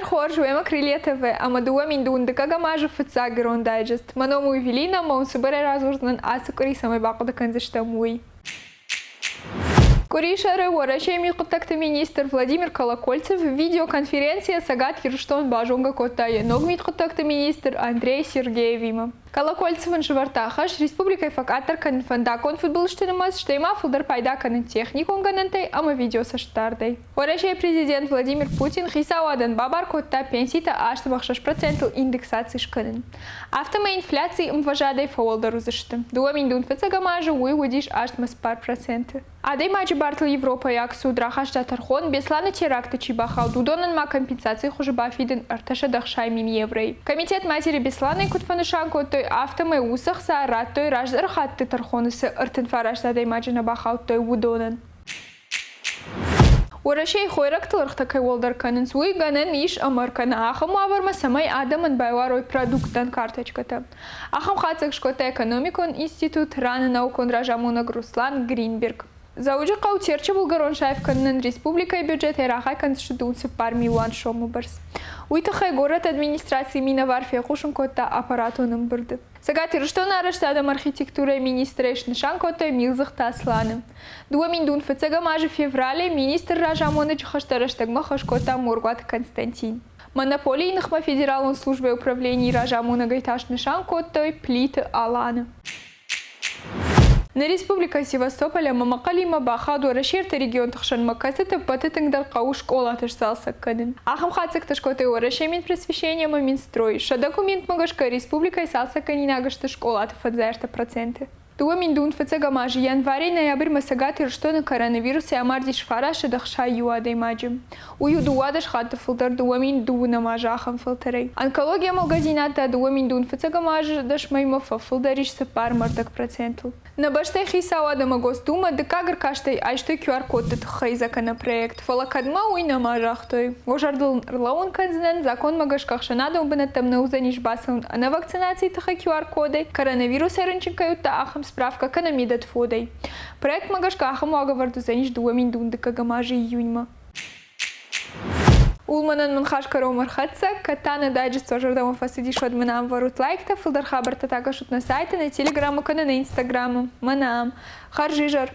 хорз, уемӕ Крылья ТВ ӕмӕ 2000 дыккӕгӕм азы фыццаг ирон дайджест. Мӕ ном у Эвелина ӕмӕ уын цыбырӕй радзурдзынӕн ацы къуыри цӕмӕй бахъуыды кӕндзыстӕм, уый. Къуырисӕры Уӕрӕсейы мидхъуыддӕгты министр Владимир Колокольцев видеоконференцийӕ Цӕгат Ирыстон базонгӕ кодта йӕ ног мидхъуыддӕгты министр Андрей Сергеевимӕ. Колокольцев ын сӕвӕрдта хӕс республикӕйы фӕкъаддӕр кӕнын фӕндаггон фыдбылызты нымӕц, стӕй ма фылдӕр пайда кӕнын техникон гӕнӕнтӕй ӕмӕ видеоцӕстдардӕй. Уӕрӕсейы президент Владимир Путин хицауадӕн бабар кодта пенситӕ 86 процентыл индексаци скӕнын. Афтӕмӕй инфляцийы ӕмвӕзадӕй фӕуӕлдӕр уыдзысты. 2000 фыццӕгӕм азы уый уыдис 84%. Адӕймаджы бартыл Европӕйаг суд рахаста тӕрхон, Беслӕны теракты чи бахауд, уыдонӕн ма компенсацийы хуызы бафидын 360 000 евройы. Комитет Матери Беслӕнӕй куыд фӕнысан кодтой, афтӕмӕй уыцы ӕхца радтой раздӕры хатты тӕрхоны цы 39 адӕймаджы нӕ бахаудтой, уыдонӕн. Уӕрӕсейы хойрӕгтыл ӕргътӕ кӕй уӕлдӕр кӕнынц, уый гӕнӕн ис ӕмӕ ӕркӕна ахӕм уавӕрмӕ, цӕмӕй адӕмӕн байуарой продукттӕн карточкӕтӕ. Ахӕм хатдзӕг скодта экономикон институт РАН-ы наукон разамонӕг Руслан Гринберг. Дзӕуджыхъӕу Терчы былгӕрон саив кӕнынӕн республикӕйы бюджетӕй рахай кӕндзысты 4 милуан сомы бӕрц. Уый тыххӕй горӕты администрацийы минӕвар фехъусын кодта аппаратон ӕмбырды. Цӕгат Ирыстоны арӕзтад ӕмӕ архитектурӕйы министрӕй снысан кодтой Милдзыхты Асланы. 2000 фыццӕгӕм азы февралы министр разамонӕджы хӕстӕ рӕстӕгмӕ хӕс кодта Моргуаты Константин. Монополийы ныхмӕ федералон службӕйы управленийы разамонӕгӕй та снысан кодтой Плиты Аланы. Нӕ республикӕ Севастополь ӕмӕ Мӕхъӕлимӕ бахауд Уӕрӕсейы ӕртӕ регионты хсӕнмӕ, кӕцыты ӕппӕты тынгдӕр хъӕуы скъолаты сцалцӕг кӕнын. Ахӕм хатдзӕгтӕ скодтой Уӕрӕсейы Минпросвещение ӕмӕ Минстрой. Сӕ документмӕ гӕсгӕ республикӕйы цалцӕггӕнинаг сты скъолаты 53%. 2000 фыццӕгӕм азы январӕй-ноябрьмӕ Цӕгат Ирыстоны коронавирусӕй амардис 961 адӕймаджы. Уый у 12 хатты фылдӕр 2002 азы ахӕм фӕлтӕрӕй. Онкологийӕ мӕлгӕдзинад та 2002 фыццӕгӕм азы дӕс мӕймӕ фӕфылдӕр ис 4,4 процентыл. Нӕ бӕстӕйы хицауад ӕмӕ Госдумӕ дыккаг ӕркастӕй айстой QR-кодты тыххӕй законопроект, фӕлӕ кӕдмӕ уый нӕма загътой. Уӕ зӕрдыл ын ӕрлӕууын кӕндзынӕн, законмӕ гӕсгӕ ӕхсӕнадон бынӕттӕм нӕ уыдзӕнис бацӕуын ӕнӕ вакцинацийы тыххӕй QR-кодӕй, коронавирусӕй рынчын кӕй уыдта, ахӕм справкӕ кӕнӕ медотводӕй. Проектмӕ гӕсгӕ ахӕм уагӕвӕрд уыдзӕнис 2012 азы июньмӕ. Ул мӕнӕн мын хас кӕронмӕ ӕрхӕццӕ, кӕд та нӕ дайджест уӕ зӕрдӕмӕ фӕцыдис, уӕд мын ам вӕрут лайктӕ, фылдӕр хабӕрттӕ та кӕсут нӕ сайты, нӕ телеграммы кӕнӕ нӕ инстаграмы. Мӕнӕ ам. Хӕрзизӕр!